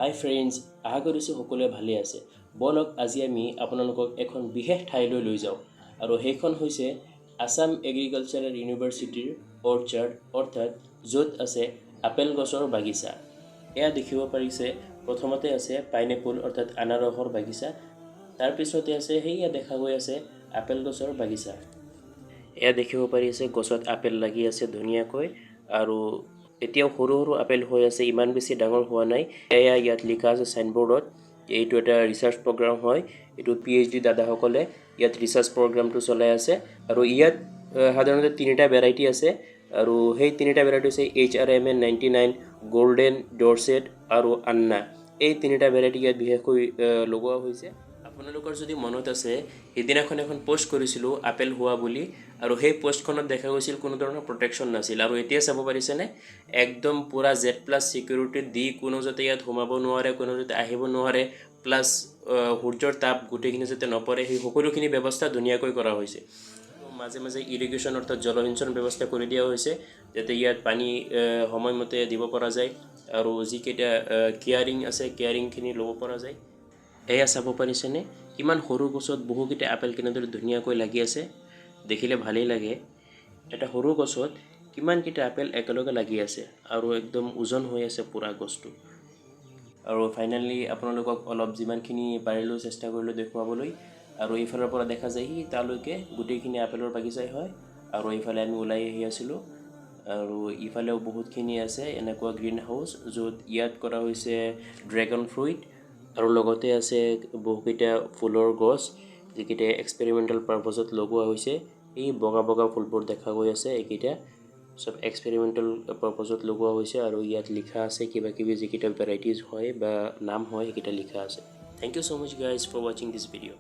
হাই friends, আশা কৰিছোঁ সকলোৱে ভালে আছে। ব'লক, আজি আমি আপোনালোকক এখন বিশেষ ঠাইলৈ লৈ যাওঁ আৰু সেইখন হৈছে আছাম এগ্ৰিকালচাৰেল ইউনিভাৰ্চিটিৰ অৰ্চাৰ্ড, অৰ্থাৎ য'ত আছে আপেল গছৰ বাগিচা। এয়া দেখিব পাৰিছে, প্ৰথমতে আছে পাইনএপল অৰ্থাৎ আনাৰসৰ বাগিচা, তাৰপিছতে আছে সেইয়া দেখা গৈ আছে আপেল গছৰ বাগিচা। এয়া দেখিব পাৰিছে, গছত আপেল লাগি আছে ধুনীয়াকৈ আৰু এতিয়াও সৰু সৰু আপেল হৈ আছে, ইমান বেছি ডাঙৰ হোৱা নাই। এয়া ইয়াত লিখা আছে চাইনবৰ্ডত, এইটো এটা ৰিচাৰ্চ প্ৰগ্ৰাম হয়। এইটো পিএইচডি দাদাসকলে ইয়াত ৰিচাৰ্চ প্ৰগ্ৰামটো চলাই আছে আৰু ইয়াত সাধাৰণতে তিনিটা ভেৰাইটি আছে আৰু সেই তিনিটা ভেৰাইটি হৈছে এইচআৰএমএন 99, গল্ডেন ডৰছেট আৰু আন্না। এই তিনিটা ভেৰাইটি ইয়াত বিশেষকৈ লগোৱা হৈছে। আপোনালোকৰ যদি মনত আছে, সিদিনাখন এখন পষ্ট কৰিছিলোঁ আপেল হোৱা বুলি আৰু সেই পষ্টখনত দেখা গৈছিল কোনো ধৰণৰ প্ৰটেকশ্যন নাছিল। আৰু এতিয়া চাব পাৰিছেনে, একদম পূৰা জেড প্লাছ ছিকিউৰিটি দি কোনো যাতে ইয়াত সোমাব নোৱাৰে, কোনো যাতে আহিব নোৱাৰে, প্লাছ সূৰ্যৰ তাপ গোটেইখিনি যাতে নপৰে, সেই সকলোখিনি ব্যৱস্থা ধুনীয়াকৈ কৰা হৈছে। মাজে মাজে ইৰিগেশ্যন অৰ্থাৎ জলসিঞ্চন ব্যৱস্থা কৰি দিয়া হৈছে, যাতে ইয়াত পানী সময়মতে দিব পৰা যায় আৰু যিকেইটা কেয়াৰিং আছে, কেয়াৰিংখিনি ল'ব পৰা যায়। এয়া চাব পাৰিছেনে, কিমান সৰু গছত বহুকেইটা আপেল কেনেদৰে ধুনীয়াকৈ লাগি আছে। দেখিলে ভালেই লাগে। এটা সৰু গছত কিমানকেইটা আপেল একেলগে লাগি আছে আৰু একদম ওজন হৈ আছে পূৰা গছটো। আৰু ফাইনেলি আপোনালোকক অলপ যিমানখিনি পাৰিলোঁ চেষ্টা কৰিলোঁ দেখুৱাবলৈ। আৰু এইফালৰ পৰা দেখা যায় সি তালৈকে গোটেইখিনি আপেলৰ বাগিচাই হয়। আৰু এইফালে আমি ওলাই আহি আছিলোঁ আৰু ইফালেও বহুতখিনি আছে এনেকুৱা গ্ৰীণ হাউচ, য'ত ইয়াত কৰা হৈছে ড্ৰেগন ফ্ৰুইট আৰু লগতে আছে বহুকেইটা ফুলৰ গছ, যিকেইটা এক্সপেৰিমেণ্টেল পাৰ্পজত লগোৱা হৈছে। এই বগা বগা ফুলবোৰ দেখা গৈ আছে, এইকেইটা চব এক্সপেৰিমেণ্টেল পাৰ্পজত লগোৱা হৈছে। আৰু ইয়াত লিখা আছে কিবা কিবি, যিকেইটা ভেৰাইটিজ হয় বা নাম হয়, সেইকেইটা লিখা আছে। Thank you so much, guys, for watching this video.